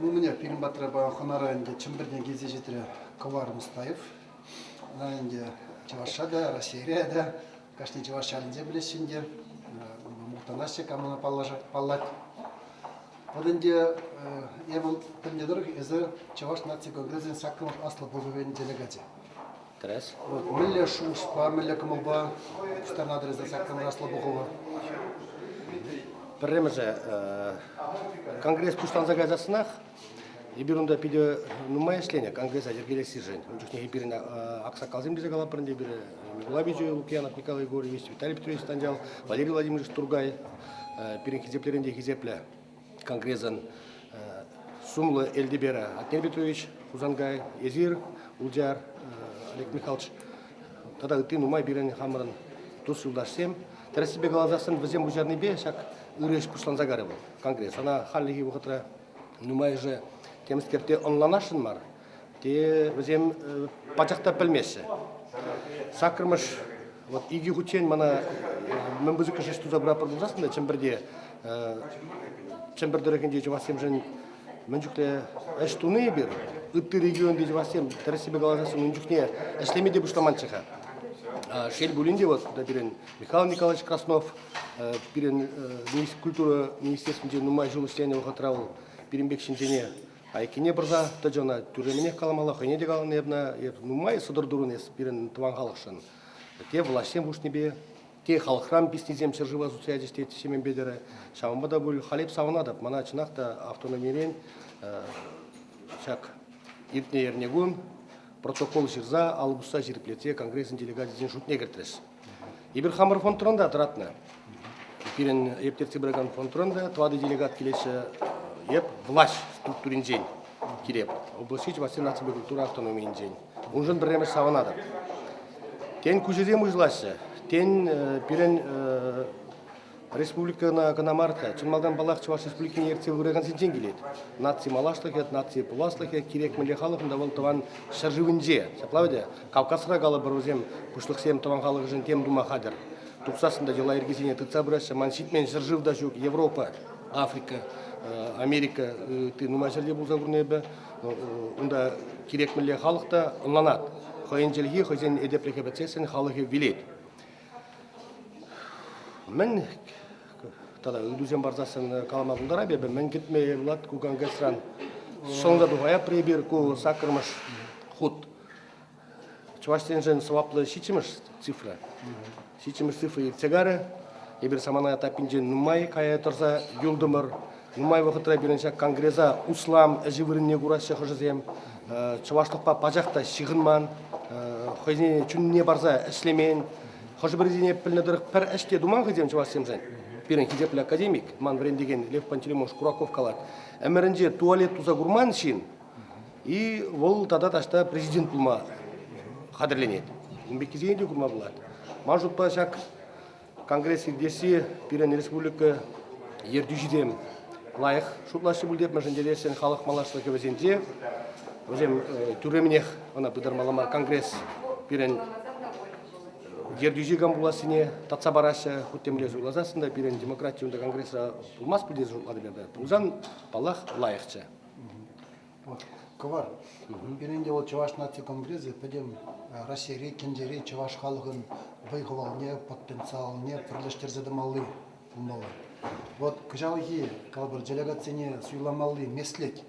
Ну, мӗне, пирӗн патра паян хӑнара ӗнтӗ Чӗмпӗртен килсе ҫитрӗ Кӑвар Мустаев. Ӑна ӗнтӗ Чӑвашра та, Раҫҫейре те, кашни чӑваш ялӗнче пӗлеҫҫӗ ӗнтӗ. Мухтанаҫҫӗ, кам ӑна паллать. Вот ӗнтӗ эпӗ пӗлнӗ тӑрӑх эсӗ Чӑваш наци конгресӗн саккӑрмӗш аслӑ пухӑвӗн делегачӗ. Тӗрӗс. Вот мӗнле шухӑшпа, мӗнле кӑмӑлпа пуҫтарӑнатӑр эсӗ саккӑрмӗш аслӑ пухӑва? Пӗрремӗшӗ, конгресс пуҫланса кайсассӑнах эпир унта питӗ нумай ӗҫленӗ конгреса йӗркелессишӗн. Ун чухнехи пирӗн аксакалсем тесе калатпӑр ӗнтӗ эпир Микулай Петрович Лукьянов, Николай Егорович, Виталий Петрович Станьял, Валерий Владимирович Тургай пирӗн хисеплӗрен те хисеплӗ конгресӑн сумлӑ элтеперӗ Атнер Петрович Хусанкай, эсир, Ултияр, Олег Михайлович тата ытти нумай пирӗн хамӑрӑн тус-юлташсем. Тӗрӗссипе каласассӑн вӗсем пуҫарнипе ҫак ырӑ ӗҫ пуҫланса карӗ вӑл конгресс. Ӑна хальлӗхи вӑхӑтра нумайӑшӗ темскерте ӑнланасшӑн мар, те вӗсем пачах та пӗлмеҫҫӗ. Саккӑрмӗш вот икӗ хутчен мана мӗн пысӑкӑш ӗҫ туса пыратпӑр пулсассӑн та Чӗмпӗрте Чӗмпӗр тӑрӑхӗнчи чӑвашсемшӗн мӗн чухлӗ ӗҫ туни эпир, ытти регионти чӑвашсем тӗрӗссипе каласассӑн ун чухне ӗҫлеме те пуҫламанччӗ-ха. Шел пулин те вот пирӗн Михаил Николаевич Краснов пирӗн культура министерствинче нумай ҫул ӗҫленӗ вӑхӑтра вӑл пирӗн пек ҫынсене айккине пӑрса тӑчӗ ӑна тӳрремӗнех каламалла, хӑйне те каланӑ эпна, эп нумай сӑтӑр турӑн эс пирӗн тӑван халӑхшӑн. Те влаҫсем хушнипе, те халӑхран писнисем ҫӗршыва сутса ячӗҫ тет Ҫемен Петӗрӗ. Ҫавӑнпа та пуль халь эп савӑнатӑп. Мана чӑнах та автономирен ҫак иртнӗ эрнекун протокол ҫырса, алӑ пусса ҫирӗплетсе Конгресӑн делегачӗсен шутне кӗртрӗҫ. Эпир хамӑр фондран та тӑратнӑ. Пирӗн эп ертсе пыракан фондран та тӑватӑ делегат килеҫҫӗ. Эп влаҫ структуринчен килеп. Облаҫри Чӑвашсен наципе культура автономийӗнчен. Уншӑн пӗрремӗш савӑнатӑп. Тен, куҫӗсем уҫӑлаҫҫӗ. Тен, пирӗн республикӑна кӑна мар-ха, чӑн малтан, паллах, Чӑваш Республикине ертсе пыракансенчен килет. Наци малашлӑхӗ, наци пуласлӑхӗ, кирек мӗнле халӑхӑн та вӑл тӑван ҫӗршывӗнче. Ҫапла вӗт, Кавказра калӑпӑр, вӗсем пуҫлӑхсем тӑван халӑхӗшӗн тем тума хатӗр. Тухсассӑн та йӑла-йӗркесене тытса пыраҫҫӗ. Ман ҫитмен ҫӗршыв та ҫук, Европа, Африка, Америка, ытти нумай ҫӗрте пулса курнӑ эпӗ. Унта кирек мӗнле халӑх та ӑнланать. Хӑйӗн чӗлхи, хӑйсен этеплӗхӗ пӗтсессӗн халӑхӗ вилет. Мӗн тата ыйтусем парсассӑн калама пултарап эпӗ, мӗн кӗтме пулать ку конгрессран? Шӑнса тухаятпӑр эпир ку саккӑрмӗш хут. Чӑвашсеншӗн сӑваплӑ ҫиччӗмӗш цифра. Ҫиччӗмӗш цифра иртсе карӗ. Эпир самана таппинчен нумай кая тӑрса юлтӑмӑр. Нумай вӑхӑтра пирӗн ҫак конгреса услам ӗҫӗ вырӑнне кураҫҫӗ хӑшӗсем. Чӑвашлӑхпа пачах та ҫыхӑнман, хӑйсене чунне парса ӗҫлемен. Хӑшӗ-пӗрисене пӗлнӗ тӑрӑх пӗр ӗҫ те туман хӑйсем чӑвашсемшӗн. Пирӗн хисеплӗ академик, ман вӗрентекен Лев Пантелеймонович Кураков калать, ӗмӗрӗнче туалет туса курман ҫын и вӑл тата таҫта президент пулма хатӗрленет. Ун пеккисене те курма пулать. Ман шутпа ҫак Конгресс иртесси пирӗн республика ертӳҫисем лайӑх шутлаҫҫӗ пуль теп, мӗншӗн тесен халӑх малашлӑхӗ вӗсенче. Вӗсем тӳрремӗнех ӑна пытармалла мар. Конгресс пирӗн ертӳҫи кам пулассине татса параҫҫӗ. Хуть темле суйласассӑн та пирӗн демократи унта конгресра пулмасть пуль тесе шутлатӑп эпӗ. Пулсан, паллах, лайӑхчӗ. Кӑвар. Пирӗн те вӑл Чӑваш наци конгресӗ пӗтӗм Раҫҫейри, тӗнчери чӑваш халӑхӑн вӑй-хӑвалне, потенциалне пӗрлештерсе тӑмалли пулмалла. Вот кӑҫалхи, калӑпӑр, делегатсене суйламалли меслет,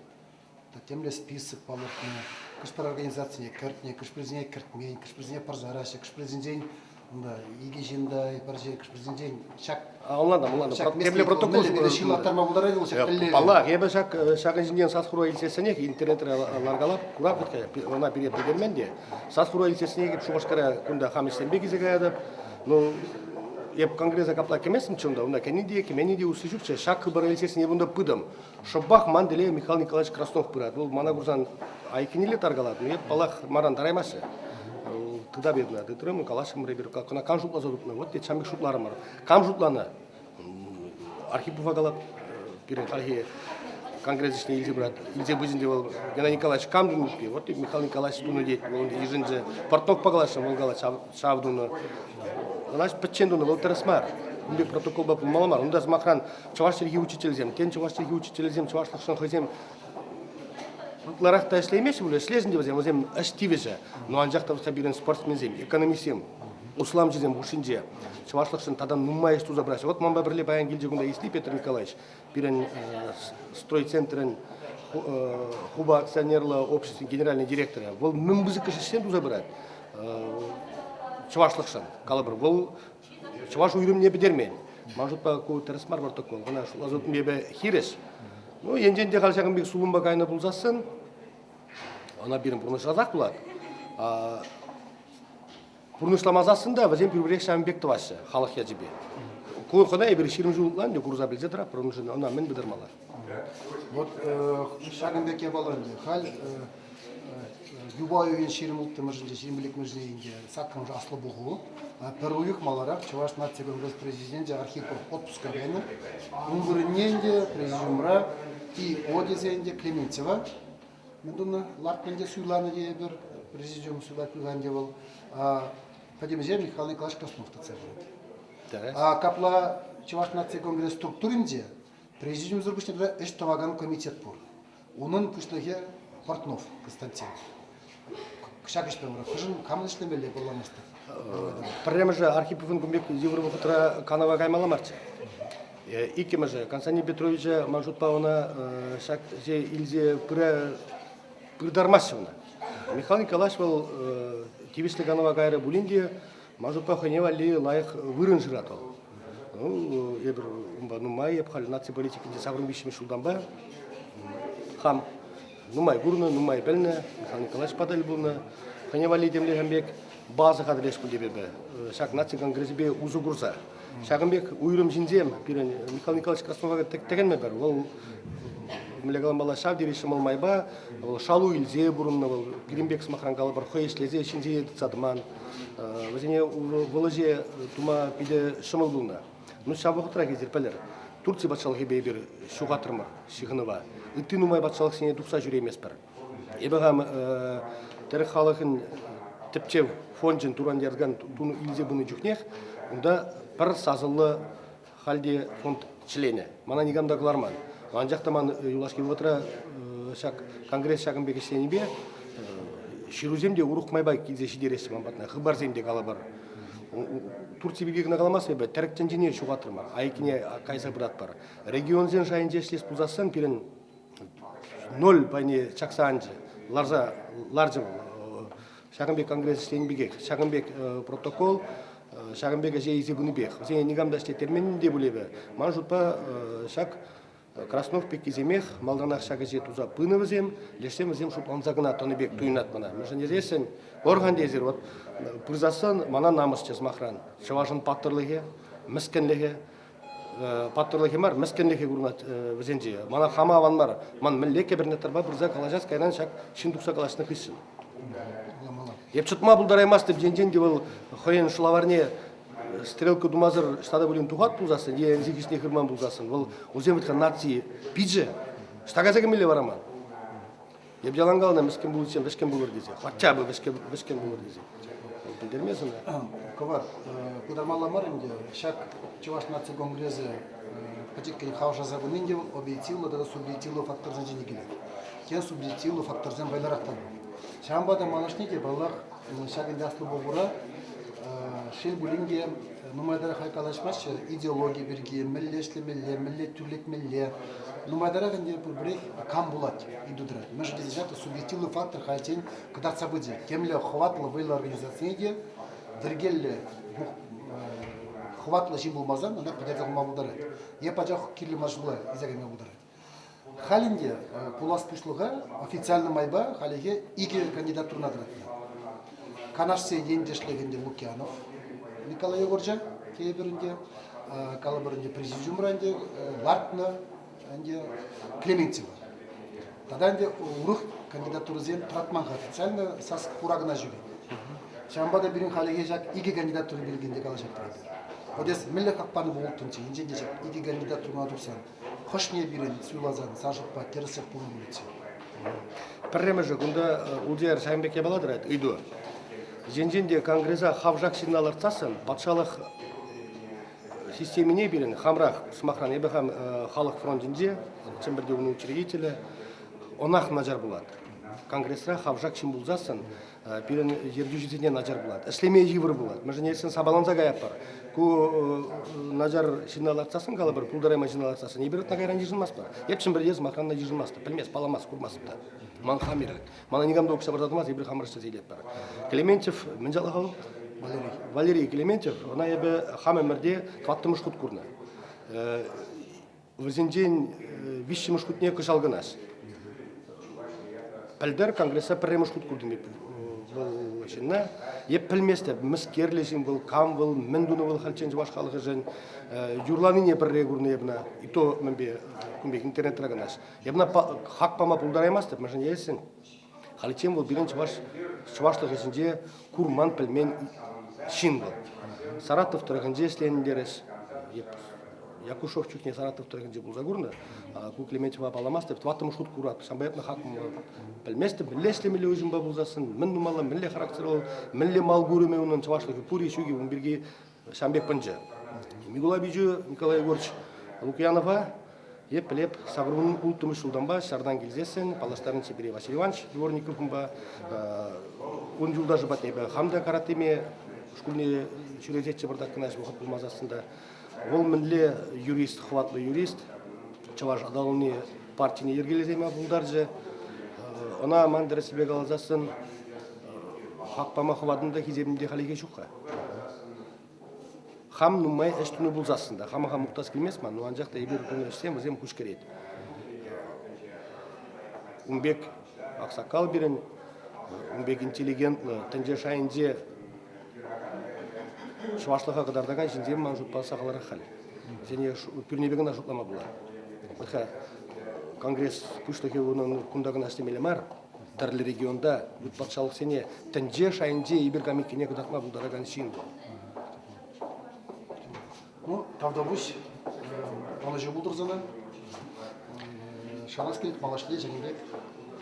темле список палӑртнӑ, хӑш-пӗр организацине кӗртнӗ, хӑш-пӗрисене кӗртмен, хӑш-пӗрисене пӑрсараҫҫӗ, хӑш-пӗрисенчен Унта икӗ ҫын та пӗр ҫын, хӑш-пӗрисенчен ҫак Ӑнлантӑм, ӑнлантӑм. Темле протокол ҫырлаттарма пултарать вӑл ҫак тӗллеве. Паллах, эпӗ ҫак ҫакӑн ҫинчен сас-хура илсессӗнех интернетре ларкалап, курап вӗт ӑна пире пӗлтермен те. Сас-хура илсессӗнех эп Шупашкара кунта хам ӗҫсемпе килсе каятӑп. Ну, эп конгреса капла кӗместӗмччӗ унта, унта кӗни те, кӗменни те усси ҫукчӗ. Ҫак хыпара илсессӗн эп унта пытӑм. Шӑпах ман тӗле Михаил Николаевич Краснов пырать. Вӑл мана курсан айккинелле таркалать. Ну, эп, паллах, маран тараймаҫҫӗ. Тытап эп ӑна, тытрӑм, калаҫрӑмӑр эпир. Кӑна кам шутласа тупнӑ? Вот тет, ҫам пек шутларӑмӑр. Кам шутланӑ? Архипова калап, пирӗн хальхи конгресс ӗҫне илсе пырать. Илсе пычӗ те вӑл Геннадий Николаевич кам тунӑ Вот Михаил Николаевич тунӑ тет. Вӑл йышӑнчӗ. Портновпа калаҫрӑм, вӑл калать, ҫав тунӑ. Ӑна пӗччен тунӑ, вӑл тӗрӗс мар. Ун пек протоколпа пулмалла мар. Унта, сӑмахран, чӑваш чӗлхи учителӗсем, тен, чӑваш чӗлхи учителӗсем чӑвашлӑхшӑн хӑйсем Ытларах та ӗҫлеймеҫҫӗ пулӗ, ӗҫлесен те вӗсем, вӗсем ӗҫ тивӗҫӗ. Но анчах та пирӗн спортсменсем, экономистсем, усламҫӑсем хушшинче чӑвашлӑхшӑн тата нумай ӗҫ туса пыраҫҫӗ. Вот манпа пӗрле паян килчӗ кунта Исли Петр Николаевич, пирӗн стройцентрӗн Хуба акционерлӑ обществин генеральный директорӗ. Вӑл мӗн пысӑкӑш ӗҫсем туса пырать чӑвашлӑхшӑн, калӑпӑр, вӑл чӑваш уйрӑмне пӗтермен. Ман шутпа ку тӗрӗс мар протокол. Ӑна шутласа эпӗ хирӗҫ. Ну, енчен те халь ҫакӑн пек сулӑмпа кайнӑ пулсассӑн, ӑна пирӗн пурнӑҫласах пулать. Пурнӑҫламасассӑн та вӗсем пӳрпӗрех ҫавӑн пек тӑваҫҫӗ халӑх ячӗпе. Ку хӑна эпир 20 ҫул ытла ӗнтӗ курса пӗлсе тӑратпӑр, уншӑн ӑна мӗн пытармалла? Вот ҫакӑн пек япала ӗнтӗ. Халь юпа уйӑхӗн 26-мӗшӗнче, 25-мӗшӗнче саккӑрмӗш аслӑ пуху. Пӗр уйӑх маларах Чӑваш наци конгресс президенчӗ Архипов отпуска кайнӑ. Ун вырӑнне ӗнтӗ президиумра И О тесе ӗнтӗ Клементьева мӗн тунӑ, лартнӑ ӗнтӗ, суйланӑ тейӗпӗр, президиум суйлать пулсан те вӑл. Пӗтӗмӗше Михаил Николаевич Краснов тытса пырать. Капла Чӑваш наци конгресс структуринче президиумсӑр пуҫне тата ӗҫ тӑвакан комитет пур. Унӑн пуҫлӑхӗ Портнов Константин. Ҫак ӗҫпе вара хӑшӗн камӑн ӗҫлемелле палламастӑп. Пӗрремӗшӗ Архиповӑн кун пек йывӑр вӑхӑтра канӑва каймалла марччӗ. Иккӗмӗшӗ Константин Петровича ман шутпа ӑна ҫак ӗҫе илсе пыртармаҫҫӗ ӑна. Михаил Николаевич вӑл тивӗҫлӗ канӑва кайрӗ пулин те ман шутпа хӑйне валли лайӑх вырӑн шырать вӑл. Ну, эпир унпа нумай, эп халь наци политикинче сакӑр виҫҫӗмӗш ҫултанпа хам нумай курнӑ, нумай пӗлнӗ. Михаил Николаевич паталь пулнӑ. Хӑйне валли темле пек база хатӗрлес пуль эпӗ. Ҫак наци конгресӗпе усӑ курса. Ҫакӑн пек уйрӑм ҫынсем пирӗн Михаил Николаевич Краснова тӗкӗнмӗпӗр. Вӑл мӗнле каламалла, ҫав тери ҫӑмӑл майпа вӑл шалу илсе пурӑннӑ вӑл. Пирӗн пек, сӑмахран калӑпӑр, хӑй ӗҫлесе ҫынсене тытса тӑман. Вӗсене вӑл ӗҫе тума питӗ ҫӑмӑл пулнӑ. Ну, ҫав вӑхӑтрах эсир пӗлӗр, Турци патшалӑхӗпе эпир ҫухатрӑмӑр ҫыхӑнӑва. Ытти нумай патшалӑхсене тухса ҫӳрейместпӗр. Эпӗ хам тӗрӗк халӑхӗн тӗпчев фончӗн Туран Ярган тунӑ илсе пынӑ чухнех унта пӗр сасӑллӑ халь те фонд членӗ. Мана никам та кӑларман. Анчах та ман юлашки вӑхӑтра ҫак конгресс ҫакӑн пек ӗҫленипе ҫырусем те урӑх майпа килсе ҫитереҫҫӗ ман патна. Хыпарсем те калӑпӑр. Турци пирки кӑна каламастӑп эпӗ, тӗрӗк тӗнчине ҫухатрӑмӑр, айккине кайса пыратпӑр. Регионсен шайӗнче ӗҫлес пулсассӑн пирӗн ноль пайне чакса анчӗ, ларса ларчӗ вӑл. Ҫакӑн пек конгресс ӗҫленӗ пекех, ҫакӑн пек протокол, ҫакӑн пек ӗҫе илсе пынипех. Вӗсене никам та ӗҫлеттермен те пуль эпӗ. Ман шутпа, ҫак Краснов пеккисемех малтанах ҫак ӗҫе туса пынӑ вӗсем, лешсем вӗсем шутланса кӑна тӑнӑ пек туйӑнать мана. Мӗншӗн тесессӗн, орган тесӗр, вот пырсассӑн мана намӑсчӗ сӑмахран. Чӑвашӑн паттӑрлӑхӗ, мӗскӗнлӗхӗ, паттӑрлӑхӗ мар, мӗскӗнлӗхӗ курӑнать вӗсенче. Мана хама аван мар. Ман мӗнле кӗпӗрнаттӑрпа пырса калаҫас кайран ҫак ҫын тухса калаҫнӑ хыҫҫӑн. Эп чӑтма пултараймастӑп, енчен те вӑл хӑйӗн шӑлаварне стрелка тумасӑр ӑҫта та пулин тухать пулсассӑн е ӗнси хыҫне хырман пулсассӑн, вӑл усем вӗт-ха наци пичӗ. Ӑҫта кайса кӗмелле вара ман? Эп ялан каланӑ, мӗскӗн пуличчен вӗҫкӗн пулӑр тесе. Хотя бы вӗҫкӗн, вӗҫкӗн пулӑр тесе. Пӗлтермес ӑна. Кӑвар, пытармалла мар ӗнтӗ. Ҫак Чӑваш наци конгресӗ пӗчӗккӗн хавшаса пынин те объективлӑ тата субъективлӑ факторсенчен килет. Те субъективлӑ факторсем вӑйлӑрах та пур. Ҫавӑнпа та малашне те, паллах, ҫак ӗнтӗ аслӑ пухура шел пулин те нумайтарах калаҫмаҫҫӗ идеологи пирки, мӗнле ӗҫлемелле, мӗнле тӳрлетмелле. Нумайтарах ӗнтӗ пурпӗрех кам пулать ыйту тӑрать. Мӗншӗн тесен ҫак субъективлӑ фактор хальччен кӑтартса пычӗ. Темле хӑватлӑ, вӑйлӑ организацине те йӗркеллӗ хӑватлӑ ҫын пулмасан ӑна пӗтерсе хума пултарать. Е пачах кирлӗ мар ҫула илсе кайма пултарать. Халь ӗнтӗ пулас пуҫлӑха официальнӑй майпа хальлӗхе икӗ кандидатурӑна тӑратнӑ. Канашсен ентешлӗхӗн те Лукьянов Николай Егоровича тейӗпӗр ӗнтӗ, калӑпӑр ӗнтӗ президиумра ӗнтӗ лартнӑ ӗнтӗ Клементьева. Тата ӗнтӗ урӑх кандидатурӑсем тӑратман-ха официально, сас хура кӑна ҫӳрет. Ҫавӑнпа та пирӗн хальлӗхе ҫак икӗ кандидатура пирки ӗнтӗ калаҫатпӑр эпир. Вот эс мӗнле хак панӑ пулӑттӑнччӗ, енчен те ҫак икӗ кандидатурӑна тухсан? Хӑшне пирӗн суйласан Сашӑкпа тӗрӗсрех пулнӑ пулӗччӗ? Пӗрремӗшӗ кунта Ултияр ҫакӑн пек япала тӑрать, ыйту. Енчен те Конгреса хавшак ҫынна лартсассӑн патшалӑх системине пирӗн хамрах, сӑмахран, эпӗ хам халӑх фронтӗнче, Чӗмпӗрте унӑн учредителӗ, Ӑнах начар пулать. Конгресра хавшак ҫын пулсассӑн пирӗн ертӳҫӗсене начар пулать. Ӗҫлеме йывӑр пулать. Мӗншӗн тесен сапаланса каятпӑр. Ку начар ҫынна лартсассӑн калӑпӑр, пултарайман ҫынна лартсассӑн эпир ытла кайран йышӑнмастпӑр. Эп Чӗмпӗрте сӑмахран та йышӑнмастӑп. Пӗлмест, палламасть, курмастӑп та. Ман хам ирӗк. Мана никам та укҫа парса тӑмасть, эпир хамӑр ӗҫлесе илетпӗр. Клементьев мӗн чаллӑха вӑл? Валерий. Валерий Клементьев, ӑна эпӗ хам ӗмӗрте тӑваттӑмӗш хут курнӑ. Вӗсенчен виҫҫӗмӗш хутне кӑҫал кӑна. Пӗлтӗр конгресса пӗрремӗш хут куртӑм эп вӑл ҫынна. Эп пӗлместӗп, мӗскерлӗ ҫын вӑл, кам вӑл, мӗн тунӑ вӑл хальччен чӑваш халӑхӗшӗн. Юрланине пӗрре курнӑ эп ӑна, и то мӗнпе, кун пек интернетра кӑна. Эп ӑна хак пама пултараймастӑп, мӗншӗн тесен халиччен вӑл пирӗн чӑваш чӑвашлӑх ӗҫӗнче курман, пӗлмен ҫын вӑл. Саратов тӑрӑхӗнче ӗҫленӗ терӗҫ. Якушов чухне Саратов тӑрӑхӗнче пулса курнӑ. Ку Клементьева палламастӑп, тӑваттӑмӗш хут курап. Ҫавӑнпа эпӗ хак пӗлместӗп, мӗнле ӗҫлемелле уҫӑмпа пулсассӑн, мӗн тумалла, мӗнле характер вӑл, мӗнле мал курӑмӗ унӑн чӑвашлӑхӗ пур-и, ҫук-и, ун пирки ҫавӑн пек пӑнчӑ. Микула пиччӳ Николай Егорович Лукьянова Эп пӗлеп, сакӑрвун улттӑмӗш ҫултанпа ҫартан килсессӗн паллаштарнӑччӗ пире Василий Иванович Дворниковпа. Ун юлташӗ патне эпӗ хам та каратеме шкулне ҫӳресеччӗ пӑртак кӑна вӑхӑт пулмасассӑн та. Вӑл мӗнле юрист, хӑватлӑ юрист, Чӑваш аталанни партине йӗркелесе яма пултарчӗ. Ӑна ман тӗрӗссипе каласассӑн хак пама хӑватӑм та хисепӗм те халӗхе ҫук-ха. Хам нумай ӗҫ тунӑ пулсассӑн та, хама хам мухтас килмест ман, но анчах та эпир тунӑ ӗҫсем вӗсем куҫ кӗрет. Ун пек аксакал пирӗн, ун пек интеллигентлӑ, тӗнче шайӗнче чӑвашлӑха кӑтартакан ҫынсем ман шутпа сахалрах халь. Вӗсене пӳрнепе кӑна шутлама пулать. Вӑт-ха конгресс пуҫлӑхӗ унӑн кунта кӑна ӗҫлемелле мар, тӗрлӗ регионта ют патшалӑхсене тӗнче шайӗнче эпир кам иккенне кӑтартма пултаракан ҫын вӑл. Ну, тавтапуҫ. Ӑнӑҫу пултӑр сана. Шанас килет, малашне ҫакӑн пек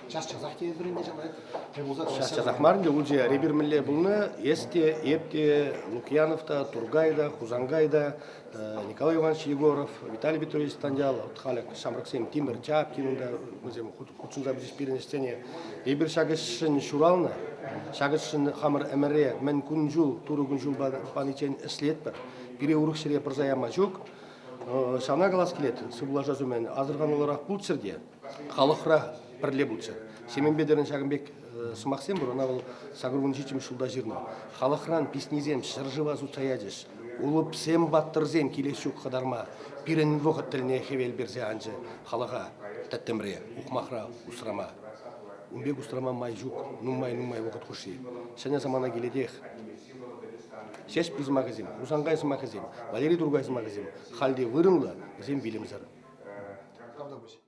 час-часах тейӗпӗр ӗнтӗ ҫавна. Час-часах мар ӗнтӗ, улчӗ эпир мӗнле пулнӑ, эс те, эп те, Лукьянов та, Тургай та, Хусанкай та, Николай Иванович Егоров, Виталий Петрович Станьял, вот халӗ ҫамрӑксем Тимӗр Чапкин унта вӗсем хутшӑнса пычӗҫ пирӗн ӗҫсене. Эпир ҫак ӗҫшӗн ҫуралнӑ, ҫак ӗҫшӗн хамӑр ӗмӗре мӗн кун-ҫул, Турӑ кун-ҫул паниччен ӗҫлетпӗр. Пире урӑх ҫӗре пӑрса яма ҫук. Ҫавна калас килет, сывлашас умӗн асӑрхануллӑрах пулччӑр те, халӑхра пӗрле пулччӑр. Ҫемен Петӗрӗн ҫакӑн пек сӑмахсем пур, ӑна вӑл 87-мӗш ҫулта ҫырнӑ. Халӑхран писнисем ҫӗршыва сутса ячӗҫ. Улӑпсем, паттӑрсем килес ҫук хӑтарма. Пирӗн вӑхӑт тӗлне хӗвел персе анчӗ халӑха тӗттӗмре, ухмахра усрама. Ун пек усрама май ҫук нумай-нумай вӑхӑт хушши. Ҫӗнӗ самана килетех. Ҫеҫпӗл сӑмахӗсем, Хусанкай сӑмахӗсем, Валерий Туркай сӑмахӗсем халь те вырӑнлӑ, вӗсем вилӗмсӗр. Тавтапуҫ.